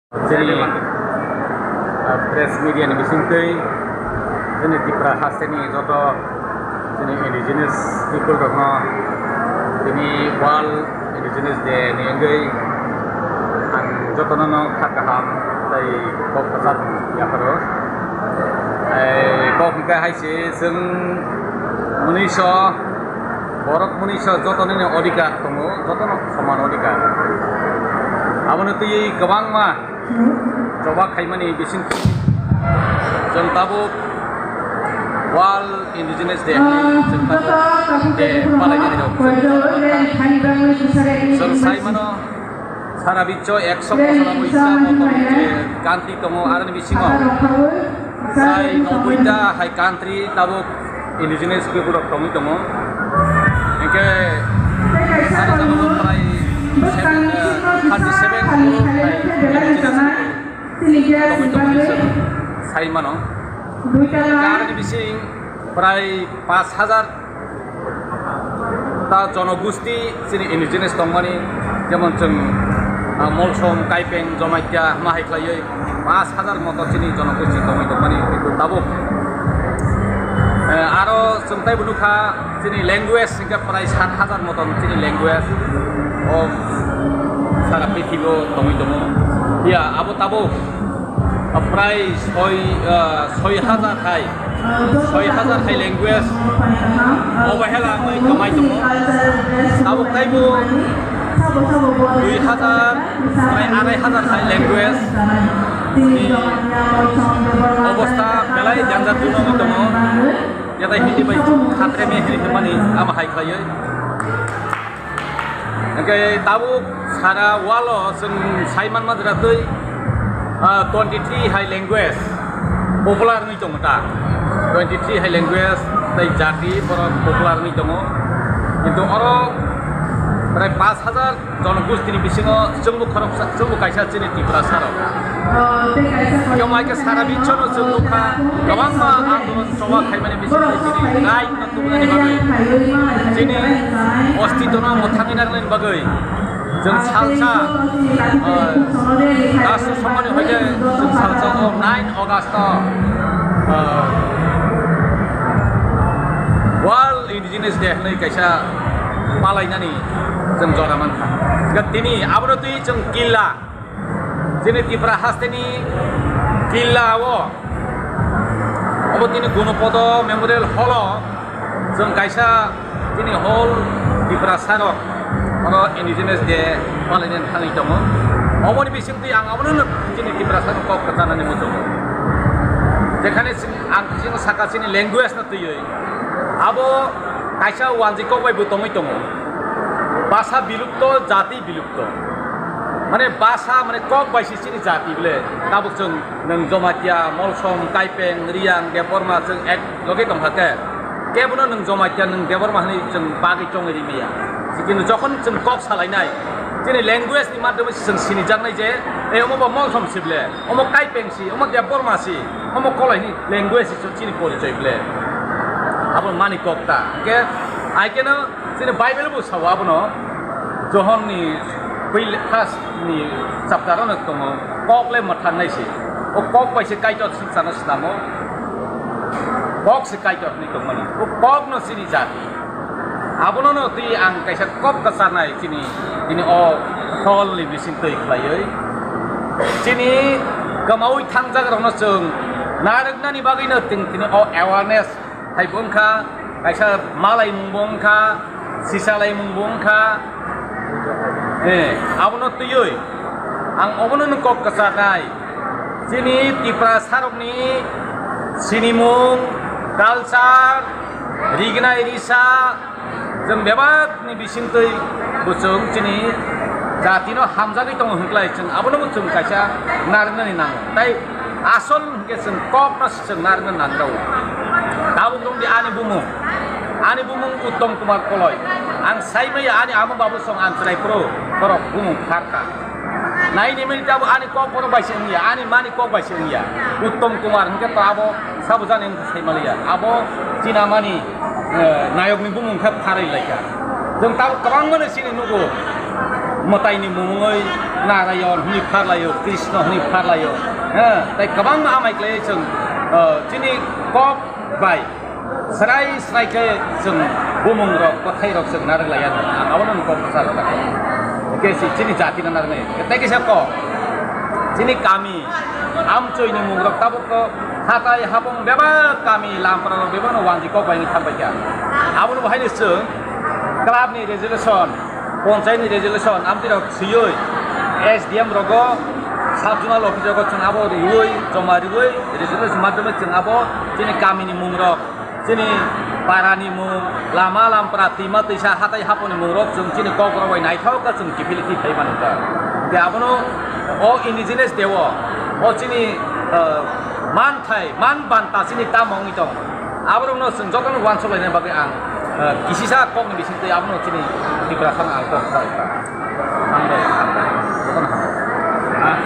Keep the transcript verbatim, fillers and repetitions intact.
Chini, ah, press media ni bisingtwi chini Tipra hasteni joto chini indigenous people rokno tini World Indigenous Day ni wngwi ang jotono no kha kaham tei kok kwchak yapharo. Ai kok hwnkhe hai se chwng mwnwiso, borok mwnwiso jotonino odhikar tongo, jotono soman odhikar. Abono twiwi kwbangma choba khaimani bising chwng tabuk World Indigenous Day, chwng tabuk day palainani rok. Chwng sai mano, sara biswo ekso bosor abo Islam tongo je country tongo, aroni bisingo prai noboi ta hai country tabuk indigenous people rok tongwi tongo. Hinkhe sari jagao prai seven, eh, thirty seven crore hai indigenous people tongwi tongo hinwi chwng sai mano. Hinkhe aroni bising prai pash hajar ta jonogosti chini indigenous tongmani, jemon chwng, ah, Molsom, Kaipeng, Jomatia, ma hai khlaiwi pash hajar moto chini jonogosti tongwi tongmani, kintu tabuk, eh, aro chwng taibo nukha chini language hinkhe prai sat hajar moton chini language o sara prithibo tongwi tongo. Ya, abo tabuk prai soi, ah, soi hajar hai, soi hajar hai language obo hela wngwi kwmai tongo. Tabuk taibo dui hajar bai arai hajar hai language ni obostha belai danger jwnok wngwi tongo. Yatai Hindi bai khatre me hini hwnmani ama hai khlaiwi. Hingke tabuk sara world o chwng sai manma jora twi, ah, twenty three hai language popular wngwi tongo ta. Twenty three hai language tei jati borok popular wngwi tongo. Kintu oro prai pash hajar jonogosti ni bisingo chwngbo khoroksa, chwngbo kaisa chini Tiprasa rok. Tei mai khe sara biswno chwng nukha, kwbangma andolon choba khaimani bisingtwi chini right no tubunani bagwi, chini ostitwno mwthangwi nagnani bagwi chwng salsa, uh, Rashtra Sabhani hoide chwng salsa o nine August o, uh, World Indigenous Day hwnwi kaisa palainani chwng jora mankha. Tini abono twi chwng killa, chini Tipra hasteni killa o, obo tini Gunopodo Memorial Hall o chwng kaisa tini whole Tiprasa rok oro Indigenous Day palainani thangwi tongo. Oboni bisingtwi ang abono chini Tiprasa rok kok kwchanani muchungo. Jekhane chini, ang chini saka chini language no twiwi. Abo kaisa wanjwi kok bai bo tongwi tongo. Basa bilupto, jati bilupto. Mane basa, mane kok bai se chini jati bole. Tabuk chwng nwng Jomatia, Molsom, Kaipeng, Riyang, Debbarma chwng ek loge tongkha khe. Kebono nwng Jomatia, nwng Debbarma hwnwi chwng bagwi chongwi rimaya. Kintu jokhon chwng kok salainai, chini language ni madhyome se chwng sinijaknai je, e, omo bo Molsom si bole, omo Kaipeng si, omo Debbarma si, omo kolai ni language si chini porichoi bole. Abo mani kok ta. Hingke, ai keno chini Bible bo sao abono, Johon ni pui-, first ni chapter ano tongo, kok le mwthang nai si. O kok bai se Kaitor swngcharno snamo. Kok se Kaitor hwnwi tongmani. O kok no chini jati. Abono no twi ang kaisa kok kwcharnai chini, chini o hall ni bising twi khlaiwi. Chini kwmaui thangjak rokno chwng narwknani bagwi no chwng tini o awareness hai bo wngkha, kaisa malaimung bo wngkha, sisalaimung bo wngkha. Eh, abono twiwi ang obono no kok kwcharnai. Chini Tiprasa rokni sinimung, culture, rignai risa, chwng bebak ni bisingtwi bo chwng chini jatino hamjagwi tongo hwnklai, chwng abono bo chwng kaisa narwknani nango. Tai asol hwnkhe chwng kokno chwng narwkna nangrao. Tabuk wngdi ani bumung, ani bumung Uttom Kumar Koloi. Ang sai maya ani ama babu song ang chwrai phuru borok bumung pharkha. Nai ni mini tabuk ani kok borok bai se wngya, ani mani kok bai se wngya. Uttom Kumar hwnkhe to abo sabo jani wngkha sai maliya. Abo china mani, eh, nayok ni bumung khe pharwi laikha. Chwng tabuk kwbangma no chini nugo. Mwtaini mungwi Narayon hwnwi pharlaio, Krishna hwnwi pharlaio. He, tei kwbangma amai khlaiwi chwng, o, chini kok bai srai srai khe chwng bumungrok, kwthairok chwng narwk laiya. Ang abono kok bwsa rwkha. Hwnkhe si chini jatino narwknai. Tei kisa kok, chini kami, amchoini mungrok tabuk kok hatai hapung bebak kami lamprarok bebakno wanji kok bai wngwi thangbaikha. Abono bo haino chwng clubni resolution, Ponchayatni resolution amtwi rok swiwi S D M rogo, sub zonal office rogo chwng abo riwi, joma riwi, resolution madhyome chwng abo chini kamini mungrok, chini parani mung, lama lampra, twima twisa, hatai haponi mungrok chwng chini kokborok bai naithok khe chwng kiphilwi twi phai mano kha. Hwnkhe abono o indigenous day o, o chini, ah, manthai, man banta chini tamo wngwi tong. Aborokno chwng jotono uansuk lainani bagwi ang, eh, kisisa kokni bisingtwi abono chini Tiprasano ang kok sa rwkha. Hambai, hambai. Jotono hambai.